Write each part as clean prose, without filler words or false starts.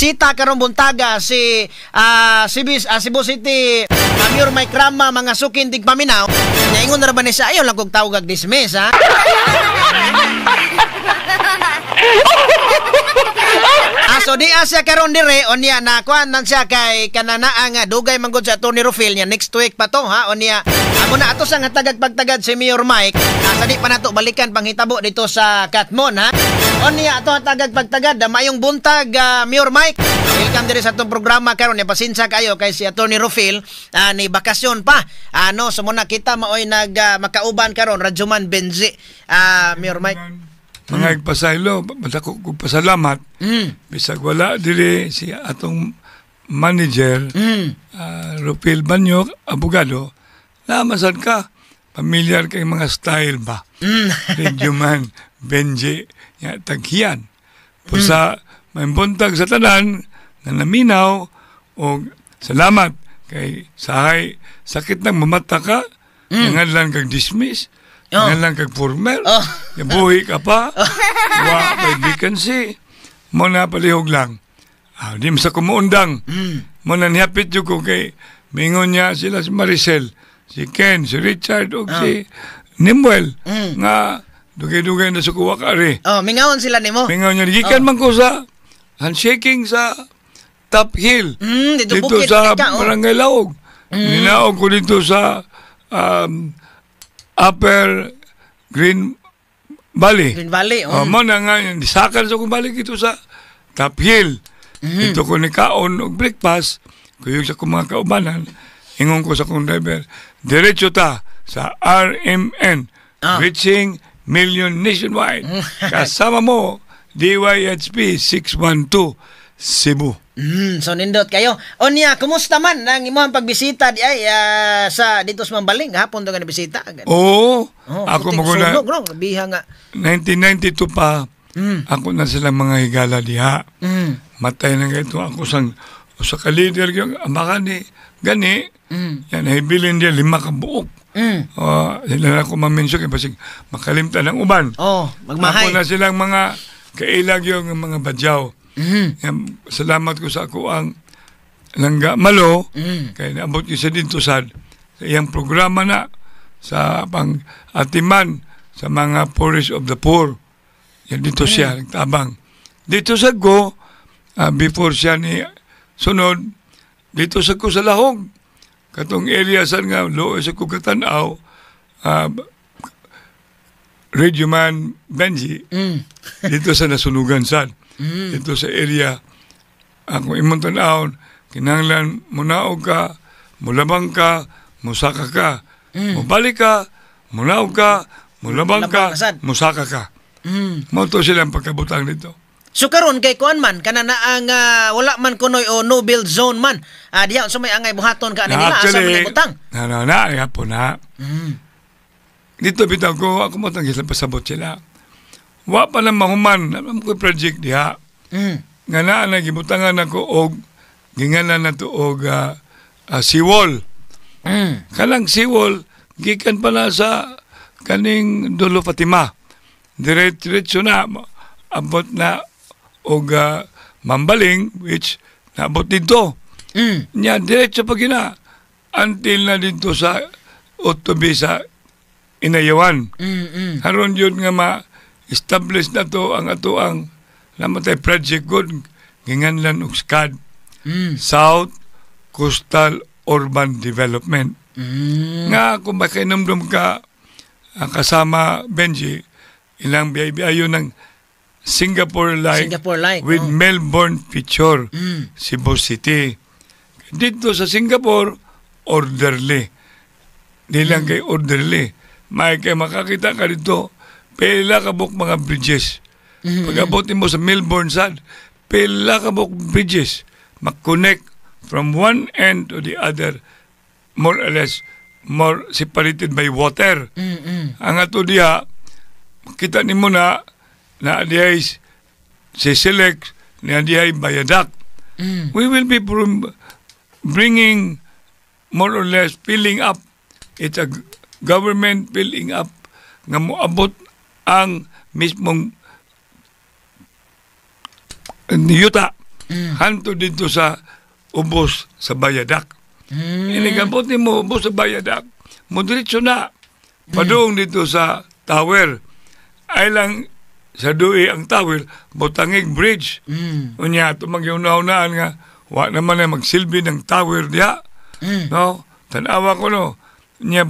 Bisita karong buntaga si Cebu City Mayor Mike Rama, mga sukin tigpaminaw. Ingon ra ba ni siya, ayaw lang kog tawag ag dismiss, ha? So di siya karon dire, unya na kuan nan siya kay kananaa nga dugay man gud sa Attorney Rufil niya next week pa to, ha. Unya amo na ato sa nga tagag pagtagad si Mayor Mike. Sa di pa nato balikan panghitabo dito sa Katmon, ha. Unya ato tagag pagtagad, mayong buntag, Mayor Mike. Welcome dire sa atong programa karon. Pasensya kayo kay si Attorney Rufil ni bakasyon pa. Ano, so muna kita maoy nag makauban karon, Radyoman Benji. Mayor Mike. Mga igpasaylo, madako ko pasalamat. Bisag wala diri si atong manager, Rufil Banyok, abogado, namasan ka, pamilyar kay mga style ba? Radyoman Benji, ya, taghiyan. Pusa, may buntag sa tanan, nga naminaw, o salamat kay sahay, sakit ng mamata ka, nangadlan kag dismiss, nangadlan kag former, buhi ka pa, wa may vacancy, mo na palihog lang. Di mo sa kumuundang. Mo na nihapit yun ko kay mingon niya sila si Maricel, si Ken, si Richard, o si Nimuel, nga dugay-dugay na sa kuwa ka rin. Oh, mingaon sila nimo. Mingaon niya. Gikan man ko sa handshaking sa Top Hill. Dito, dito bukid, sa ka, oh. Barangay Laog. Ninaog ko dito sa Upper Green Valley. Green Valley, oh. Oh, mo na nga, sakal sa kong balik ito sa Top Hill. Ito ko ni kaon og breakfast, kuyog sa kong mga kaubanan, ingon ko sa kong driver, diretso ta sa RMN, Reaching Million Nationwide. Kasama mo, DYHP 612, Cebu. So nindot kayo. Onya, kumusta man ang imong pagbisita di ay sa dito sa Mambaling hapon to nga nabisita? Oo. Oh, ako putik maguna sunog, no? Biha nga. 1992 pa. Ako na silang mga higala diha. Matay na nga ito ako sang sa ka-leader yung amakan ni gani. Yan hibilin diya 5 ka buok. Sila na ako ma-mention kay basig makalimtan ang uban. Oh, magmahay. Ako na silang mga kailag yung mga badyaw. Yan, salamat ko sa ako ang langga malo kay naabot ko siya dito sa iyang programa na sa pang atiman sa mga poorest of the poor. Yan dito siya nagtabang. Dito sa go before siya ni sunod dito sa ko sa Lahog. Katong area san nga looy sa ko katanaw, Radyoman Benji dito sa nasunugan sad. Dito sa area ako imong tan-awon, kinahanglan munaog ka, mulabang ka, musaka ka. Mubalik ka, munaog ka, mulabang ka, musaka ka. Mao to silang pagkabutang dito. So karon kay kuan man kana na ang wala man kunoy o no build zone man. Diha unsa may angay buhaton ka nila asa man butang. Na na na hapon na. Dito bitaw ko ako mo tang gisang pasabot sila. Wa pa lang mahuman, alam ko project diha. Nga naa na gibutangan nako og ginganan nato og seawall. Kanang seawall gikan pa na sa kaning Dulo Fatima. Diretso na abot na og Mambaling, which naabot dito. Nya diretso pa gina until na dito sa Otobi sa Inayawan. Haron yun nga ma-establish na to ang ato ang namatay project good ginganlan og SCAD. South Coastal Urban Development. Nga kung makinomdom ka kasama Benji, ilang biyayo ng Singapore-like, Singapore-like with Melbourne feature, Cebu City. Dito sa Singapore, orderly. Di lang kay orderly. May kay makakita ka dito, pila ka buok mga bridges. Pag-abot mo sa Melbourne sad, pila ka buok bridges. Makonect from one end to the other, more or less, more separated by water. Ang ato diha, kita nimo na, na dihay si Select, na dihay Bayadak. We will be bringing more or less filling up. It's a government filling up nga moabot ang mismong yuta. Hanto dito sa ubos sa viaduct. Inigabot nimo ubos sa viaduct, mo diretso na. Padung dito sa tower. Ay lang sa dui ang tower, butangig bridge. Unya, ito magyunaw-unaan nga, wa naman na magsilbi ng tower diha. No? Tanawa ko, no. Nya,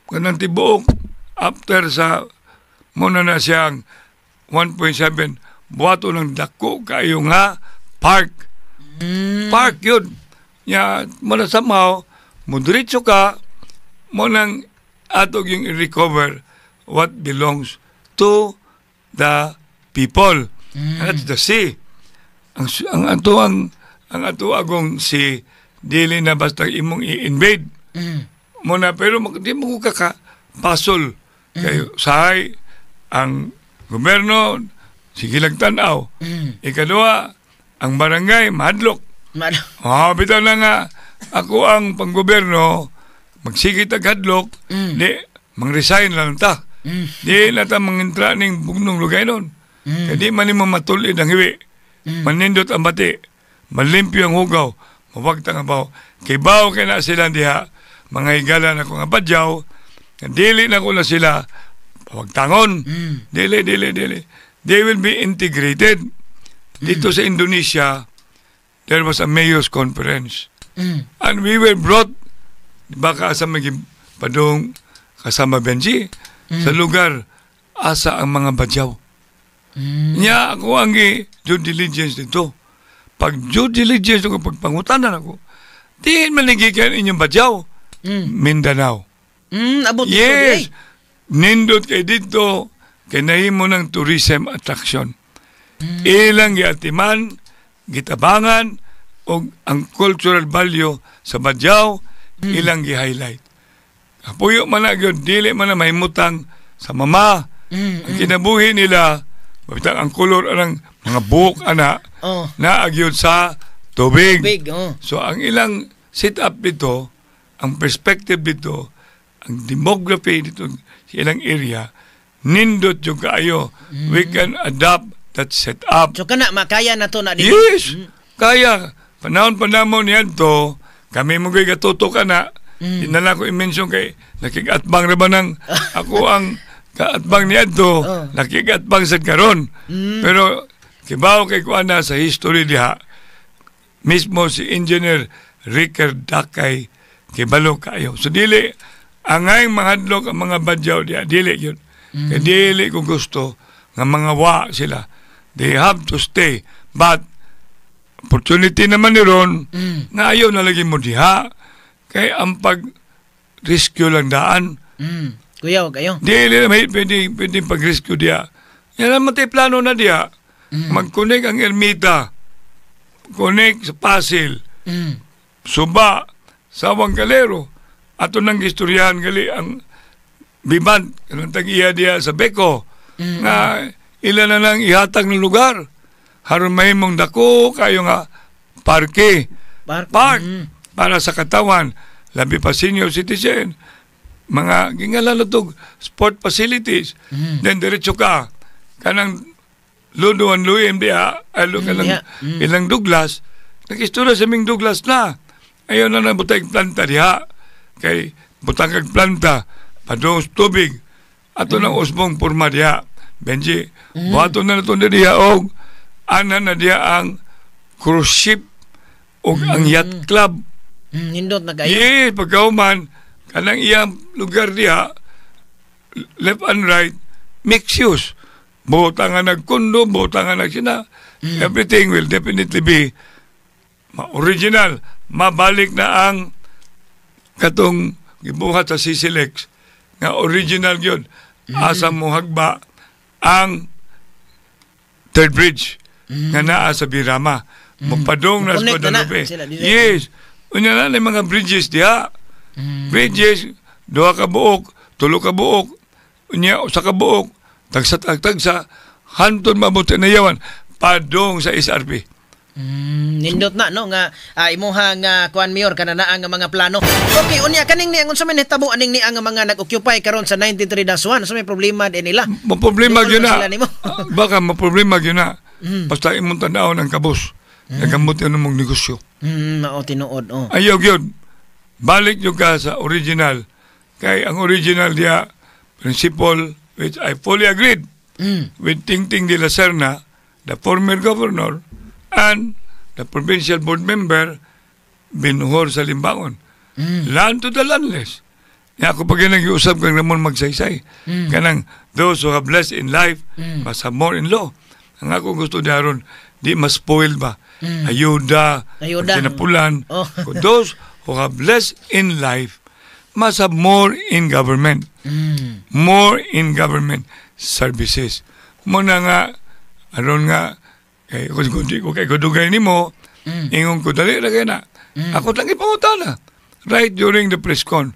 kanang tibuok, after sa, muna na siyang 1.7, buhato ng dako kayo nga park. Park yun. Nya, muna somehow, mudiretso ka, mo nang atog yung i-recover what belongs to the people. And that's the sea. Ang ato ang ato agong sea, dili na basta imong i-invade. Muna pero di mo ko kaka pasol kay sahay ang gobyerno sige lang tan-aw. Ikaduha, ang barangay mahadlok. Ah, bitaw na nga ako ang panggobyerno, magsige tag hadlok, di mang-resign lang ta. Di na ta mangintra ning bugnong lugay nun. Kaya di man nimo matulid ang hiwi. Manindot ang bati. Malimpyo ang hugaw. Mawagtang ang baw. Kay baw kay na sila diha. Mga higala na ko nga Badjao. Dili na ko na sila pawagtangon. Dili, dili, dili. They will be integrated. Dito sa Indonesia, there was a mayor's conference. And we were brought, baka sa maging padung kasama Benji, sa lugar asa ang mga Badjao. Nya ako ang due diligence dito. Pag due diligence ko, pagpangutanan ako, diin man gikan inyong Badjao? Mindanao. Abot dito, Yes. di ay. Nindot kay dito, kay nahimo ng tourism attraction. Ilang giatiman, gitabangan, og ang cultural value sa Badjao, ilang gi-highlight. Kapuyo man na gyud, dili man na mahimutang sa mama. Ang kinabuhi nila, bitang ang kolor anang mga buhok ana, naa gyud sa tubig. Big, oh. So ang ilang set up dito, ang perspective dito, ang demography dito sa ilang area, nindot yung kaayo. We can adapt that setup. So kana makaya na to na dito. Yes! Kaya, panahon pa namo niyan to, kami mo kay gatuto ka na, di na lang ko i-mention kay nakig-atbang ra ba nang ako ang kaatbang niadto, nakig-atbang sad karon. Pero kibaw kay kuan na sa history diha, mismo si Engineer Ricker Dakay kibalo kayo. So dili angay mahadlok ang mga Badjao diha, dili yun. Kay dili ko gusto nga mga wa sila. They have to stay. But opportunity naman ni ron nga ayaw na lagi mo diha. Kay ang pag rescue lang daan. Kuya, wag kayo. Dili na may pwede, pwede pag-rescue diha. Yan ang matay plano na diha. Mag-connect ang Ermita. Connect sa Pasil. Suba, Sawang Calero. Ato nang istoryahan gali ang Bibant, kanang tag-iya diha sa Beko, nga ila na lang ihatag ng lugar. Haron mahimong dako kayo nga parke. Park. Park para sa katawan, labi pa senior citizen, mga gingalan na to, sport facilities. Then diretso ka kanang Luduan Luim diha, alo kanang ilang Douglas, nag-istorya sa ming Douglas na. Ayaw na nabutay planta diha. Kay butang kag planta, padung sa tubig. Ato nang usbong porma diha. Benji, buhaton na nato diha og ana na diha ang cruise ship og ang yacht club. Nindot na kayo. Yes, pagkauman, kanang iyang lugar diha, left and right, mixed use. Buta nga nagkundo, buta nga nagsina. Everything will definitely be ma-original. Mabalik na ang katong gibuhat sa CCLEX nga original yun. Asa mo hagba ang third bridge nga naa sa Birama. Mapadong na sa Connect na na Guadalupe. sila, di- Yes. Unya na na mga bridges diha. Bridges, duha ka buok, tulo ka buok, unya usa ka buok, tagsa tagsa, hantod mabuti na yawan, padong sa SRP. Nindot na no nga imuha nga kuan, Mayor, kana naa nga mga plano. Okay, unya kaning ni ang unsa man hitabo aning ni ang mga nag-occupy karon sa 93-1, unsa may problema din nila? Maproblema Di gyud na. sila nimo. Baka maproblema gyud na. Basta imong tan-awon ang kabus. Nagamot yun mong negosyo. Mao tinuod, oh. Ayaw yun. Balik yun ka sa original. Kay ang original diya, principle, which I fully agreed with Tingting de la Serna, the former governor, and the provincial board member, Binuhor sa Limbangon. Land to the landless. Nga ako pag nag-iusap kang Ramon Magsaysay. Kanang those who have less in life must have more in law. Ang ako gusto daron, di mas spoil ba? Ayuda, Ayuda. Sinapulan. Oh. Kung those who have less in life must have more in government. More in government services. Muna nga, aron nga, kay kung di ko kay kudugay nimo, ingon ko dali ra kay na. Ako lang ipangutana. Right during the press con.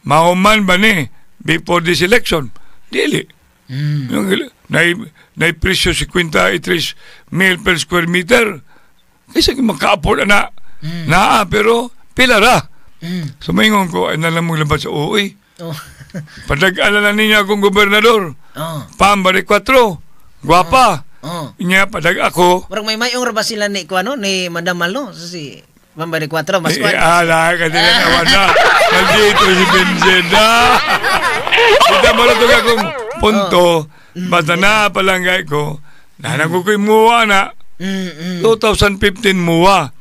Mahuman ba ni before this election? Dili. Yung, nay presyo 53 mil per square meter. Kasi maka-afford na. Naa, pero pila ra. So maingon ko, ay nalang mong labas sa uwi. Padag-ala na ninyo akong gobernador. Pam Baricuatro. Guwapa. Nya, padag ako. Murag may mayong ra ba sila ni kuano ni Madam Malo si Bamba de Cuatro mas Eh, kuan. ala, kasi na na. Nandito si Vincent. Ah! Kita mo na ito akong punto. Basta na palanggay ko. Nanang ko ko'y muwa na. 2015 muwa.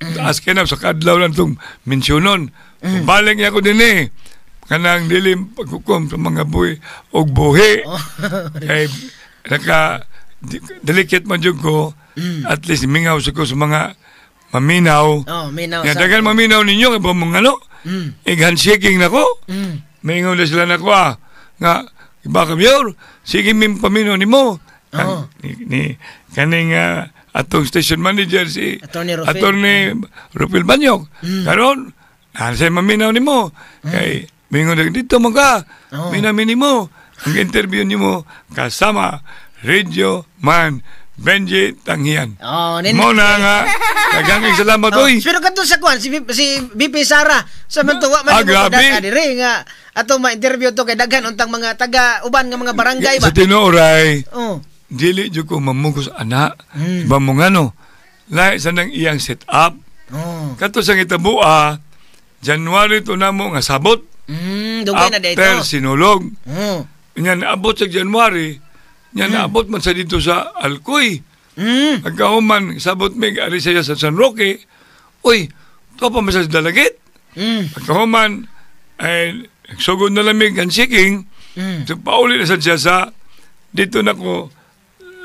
Taas ka na sa kadlaw lang itong mensyonon. Balik niya ko din eh. Kanang dilim paghukom sa mga buhi og buhi. Kay naka delicate man jud ko. At least mingaw sa ko sa mga maminaw. Oh, minaw Nga daghan maminaw ninyo kay ba mong ano? Ig handshaking nako. Mingaw na sila nako ah. Nga iba ka mayor, sige min paminaw nimo. Ni kaning atong station manager si Attorney Rufil. Attorney Rufil Banyok. Karon, nasa maminaw nimo. Kay mingon na dito mo ka. Minaw nimo. Ang interview nimo kasama Radio Man Benji Tanghian. Oh, nin. Mo na nga. Daghang salamat oy. Pero kadto sa kuan si VP Sara sa man tuwa man Ah, nimo grabe. data diri nga ato ma-interview to kay daghan untang mga taga uban nga mga barangay ba. Sa tinuoray, dili jud ko mamugos ana. Iba mo nga no. Lahi sa nang iyang set up. Kato sa gitabua, January to namo nga sabot. Dugay na dito. After Sinulog. Nya naabot sa January, nya naabot man sa dito sa Alcoy. Pagkahuman, sabot mig ari siya sa San Roque. Uy, to pa man sa Dalagit. Pagkahuman, ay sugod na lamig ang shaking. So, pauli na sa siya sa dito na ko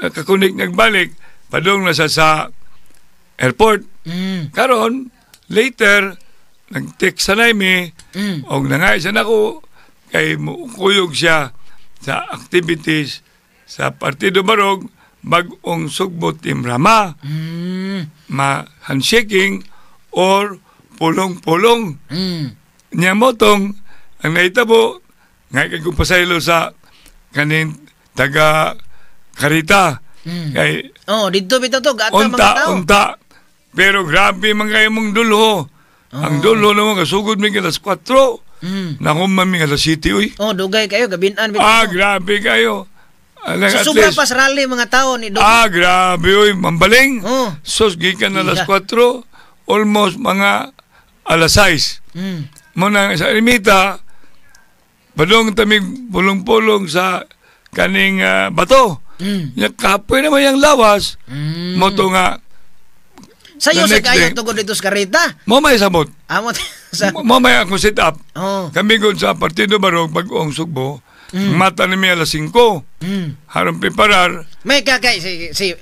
nakakunik nagbalik padung na sa airport. Karon later nag-text sa mi og nangay siya nako kay kuyog siya sa activities sa Partido Barog Bag-ong Sugbo Team Rama. Ma handshaking or pulong-pulong. Nya motong ang nahitabo ngay kay kung pasaylo sa kaning taga Karita kay Oh, dito bitaw to gaata mga unta tao. Unta pero grabe man kayo mong dulho. Ang dulho naman kasugod mi alas 4. Nakuman mi alas 7 uy. Oh, dugay kayo gabinan bitaw. Ah, grabe kayo. Alang, So, at sobra least pa sa rally mga tao ni Dog. Ah, grabe uy, mambaling. Oh. Sus, gikan alas Iya. 4, almost mga alas 6. Muna sa ermita, padung tamig pulong-pulong sa kaning bato. Nya kapoy naman yung lawas. Mo to nga, Sayo the sa next kayo day. tugod dito sa Karita. Mo may sabot. Amo sa Mo may akong set up. Oh. Kami gud sa Partido Barog, Bag-ong Sugbo, mata ni mi alas 5. Harong preparar. May kakay si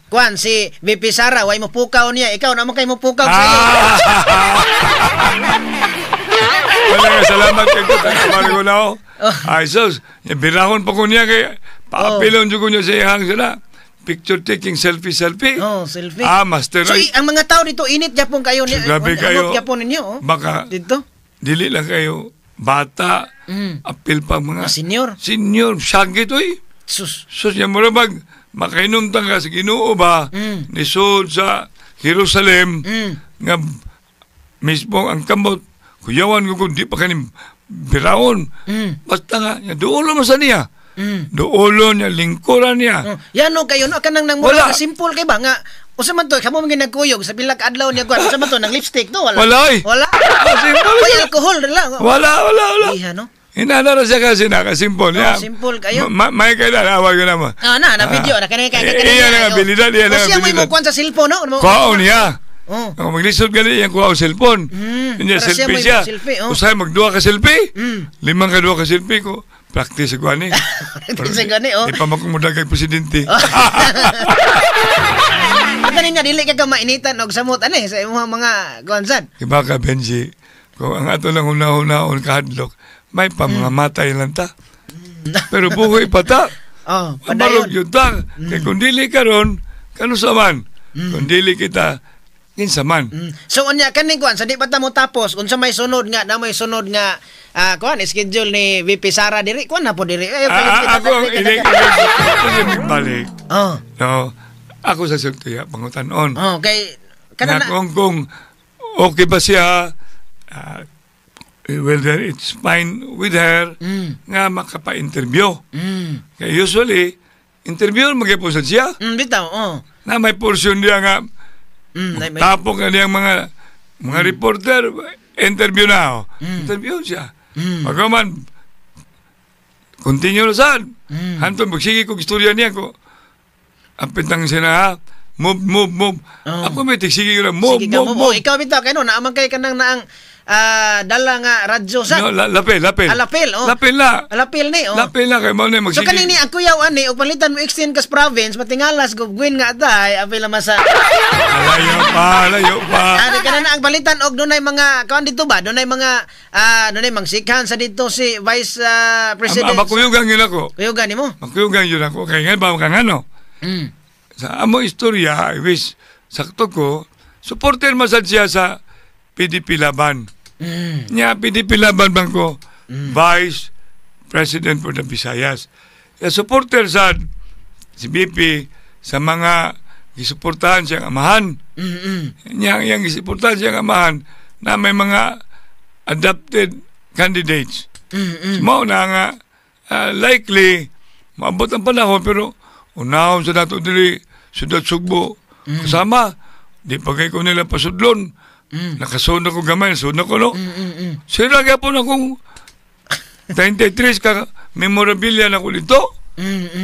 Kwan si VP Sara way mo pukaw niya. Ikaw na mo kay mo pukaw sa iyo. Ah! Wala nga salamat kay ko tayo ko na ako. Ay sus, birahon pa ko niya kay paapilon jud ko niya sa iyang sila. Picture taking, selfie selfie. Oh, selfie. Ah, master. So Ay, ang mga tao dito init gyapon kayo ni. Grabe kayo. Amot gyapon ninyo oh. Baka Dito. dili lang kayo bata, apil pa mga Mga senior. Senior, syagit oy. Sus. Sus, niya mura bag, makainom tang ka sa Ginoo ba, nisod sa Jerusalem, nga mismo ang kamot, kuyawan ko kung di pa kanim biraon. Basta nga, niya, duolo man sa niya. Duolo niya, lingkuran niya. Oh, yan no kayo no kanang nang mura Wala. ka simple kay ba nga Usa man to, kamo man nagkuyog sa pila ka adlaw niya kuan. Usa man to nang lipstick to, wala. Wala, oy. Wala. Ah, simple. Uy, alcohol lang. Wala, wala, wala. Iha, no? Inana ra siya kasi nakasimple. Oh, Yeah. simple kayo. May kailan, awag ko naman. Ah, na, na video, na kanay kay Eh, iya na abilidad, iya na O siya mo abilidad. imo kuan sa cellphone, no? Kuhaon niya. Oh. Ang maglisod gali iyang kuha og cellphone. Niya Para siya selfie mo siya. imo selfie, oh. Usahay magduha ka selfie. Limang ka duha ka selfie ko. Practice ko ani. Practice ko ani, oh. Di pa makumudag kay presidente. Pag niya dili ka ka mainitan og samot ani sa imong mga kuan sad. Iba ka, Benji, kung ang ato lang una-unaon kahadlok, may pa mga matay lang ta. Pero buhay pa ta. Oh, Mabarog padayon. yun ta. Kay kung dili karon, kano sa man? Kung dili kita, kinsa man. So unya kaning kuan sa di pa ta mo tapos unsa may sunod nga na may sunod nga kuan schedule ni VP Sara diri kuan na po diri. Ay, Ah, palit ah, kita, ako ang palit kita. ilig, ilig, magbalik. Oh. No, ako sa sultiya, pangutanon. Oh, kay kana Na na kung okay ba siya, whether it's fine with her, nga makapa-interview. Kaya usually, interview magyapon sa siya. Bitaw, oh. Na may portion niya nga, tapok na niyang mga reporter, interview na. Oh. Interview siya. Pagkaman, continue na saan. Hantong, magsige kong istorya niya ko. Ang pintang siya na, ha? Move, move, move. Oh. Ako may tigsige ko na, move, Sige ka, move, move. move. Oh, ikaw bitaw kay no naaman kay kanang naang dala nga radyo sa. No, lapel, lapel. Ah, lapel, oh. Lapel na. Ah, lapel ni, oh. Lapel na, kay mo na So magsige. kaning ni ang kuyaw ani og palitan mo extend kas province matingalas gubwin nga tay apil man sa Layo pa, layo pa. Ari kana na ang palitan og dunay mga kuan dito ba, dunay mga dunay mangsikhan sa dito si Vice President. Ang makuyugan yun ako. Kuyugan nimo. Makuyugan yun ako. Kaya nga ba, kang ano? Sa amo istorya, I wish, sakto ko, supporter masad siya sa PDP Laban. Nya, PDP Laban bang ko, Vice President for the Visayas. Ya, supporter sa si BP sa mga gisuportahan siyang amahan. Nya, yang gisuportahan siyang amahan na may mga adopted candidates. Mao na nga likely maabot ang panahon pero unahon sa nato diri sudad Sugbo kasama di pa kay ko nila pasudlon. Nakasunod ko gamay, sunod ko, no. Sira gyapon akong 33 ka memorabilia na ko dito.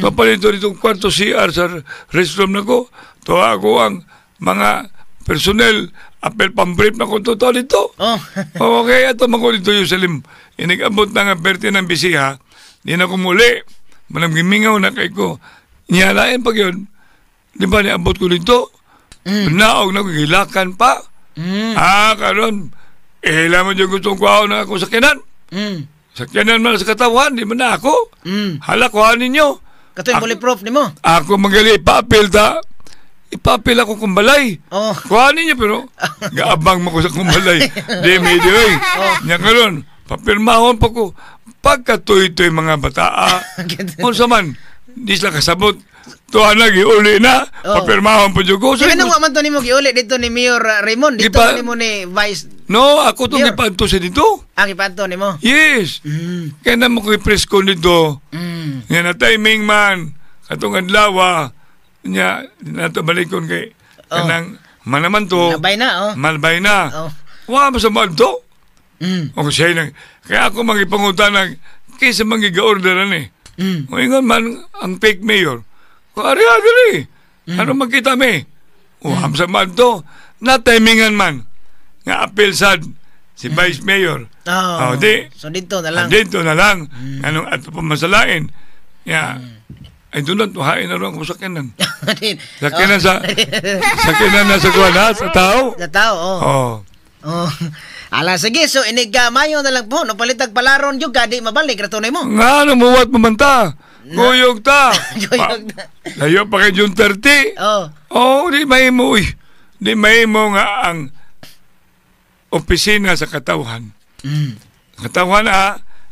To pa dito dito kwarto CR sa restroom na ko. To ako ang mga personnel apel pambrief na ko to, to dito. Oh. Okay, ato man ko dito yung salim. Inigabot na nga 20 ng bisiha. Di na ko muli. Manang gimingaw na kay ko. Niyalain pag yun. Di ba niabot ko dito? Naog na ko, gilakan pa. Ah, karon. Eh, mo dyan gustong kuhaon na ako sakyanan. Sakyanan man sa katawan, di man na ako. Hala, kuhaan ninyo. Katoy bulletproof nimo. Ako magali, ipapil ta. Ipapil ako kung balay. Oh. Kuhaan ninyo, pero gaabang mo ko sa kumbalay. Di, medyo eh. Nya karon, papirmahon pa ko. Pagkatuy-tuy mga bataa. Unsa man, di sila kasabot. Tuwa na, giuli na. Oh. Papirmahon pa dyan ko. Kaya nung man to nimo giuli dito ni Mayor Raymond, dito nimo ni Vice No, ako itong Mayor. gipanto sa dito. Ang gipanto nimo. Yes. Kaya na mo ko i-press ko dito. Nga na timing man. Katong adlaw, nya, nato balikon kay kanang manaman to. Malbay na, oh. Malbay na. Oh. Wa mo sa to. O siya nang, kaya ako magipangutan ng kaysa mangiga-order ani. O ingon man ang fake mayor. Kung ari agari. Ano magkita mi? O am sa man to. Na timingan man. Nga apel sad si Vice Mayor. Oh. Oh, di. So dito na lang. Dito na lang. Anong ato pa masalain. Ya. Ay doon lang, tuhain na rin ako sa sakyanan. Sakyanan sakyanan na sa kuwan ha, sa tao. Sa tao, oh. Oh. Oh. Ala sige, so inig mayo na lang po no palitag palaron jud ka di mabalik ra tunay mo. Nga, ano, muwat mo man ta. Kuyog ta. Kuyog ta. Layo pa kay June 30. Oh. Oh, di mahimo, uy. Di mahimo nga ang opisina sa katawhan. Katawhan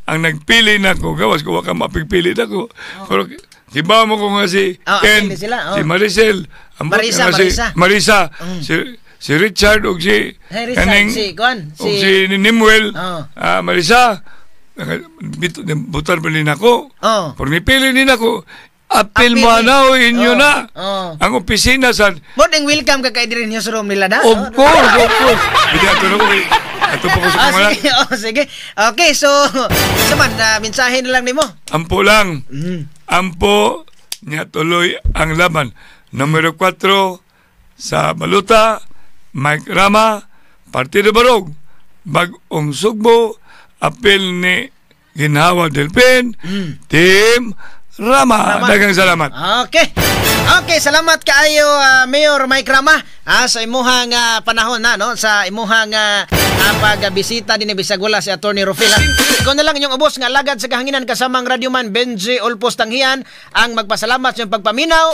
ang nagpili na ko, gawas ko, waka mapigpili na ko. Pero kibaw mo ko nga si Oh, Ken, pili sila, oh. si Maricel, ambot Marisa, nga si Marisa. Marisa, si Richard ug si Hey, Richard, si Kuan, ug si Nimuel, Oh. Marisa, butar pa din ako. Oh. Por mipili din ako, Apil mo Apil. na o inyo Oh, na. oh. Ang opisina sa. Mo ding welcome ka kay diri newsroom nila na. Of course, of course. Bigyan ato na ko kay ato pa ko sa Ah, pangalan. sige, oh, sige. Okay, so sa man na mensahe na lang nimo. Ampo lang. Ampo niya tuloy ang laban. Numero 4 sa Baluta, Mike Rama, Partido Barog, Bagong Sugbo, apil ni Ginhawa Delpin, Team Rama. Rama. Daghang salamat. Okay. Okay, salamat kaayo, Mayor Mike Rama, sa imuhang panahon na no, sa imuhang pagbisita dinhi bisag wala si Attorney Rufil. Ha. Ikaw na lang inyong ubos nga alagad sa kahanginan kasamang radyoman Benji Olpos Tanghian ang magpasalamat sa inyong pagpaminaw.